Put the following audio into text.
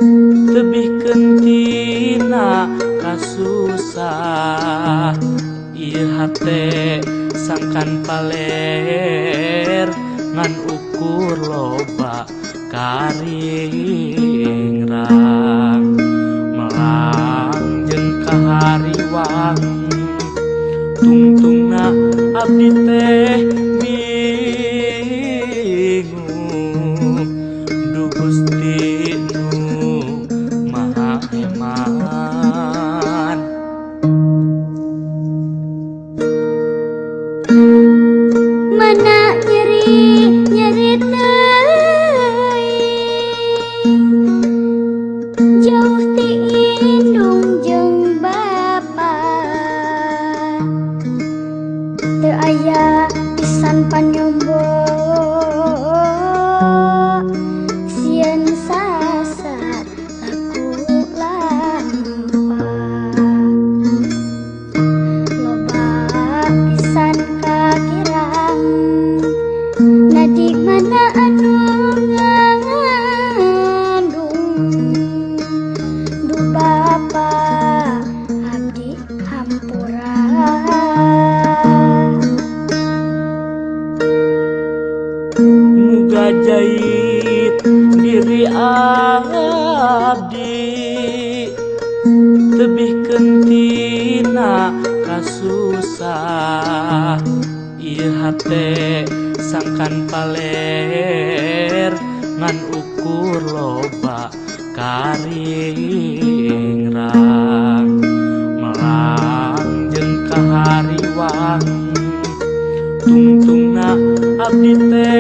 Tebihkeun tina kasusah ieu hate sangkan paler ngan ukur loba karingrang melang jeung kahariwang tungtungna abdi teh bingung duh Gusti nu Maha Heman. Mana nyeri nyeri teuing jauh ti indung jeung bapa teu aya pisan panyombo sieun sasar laku lampah loba pisan kakirang nadi mana anu ngandung duh bapa abdi hampura. Muga jait diri abdi tebihkeun tina kasusah ieu hate sangkan paler ngan ukur loba karingrang melang jeung kahariwang tungtungna abdi teh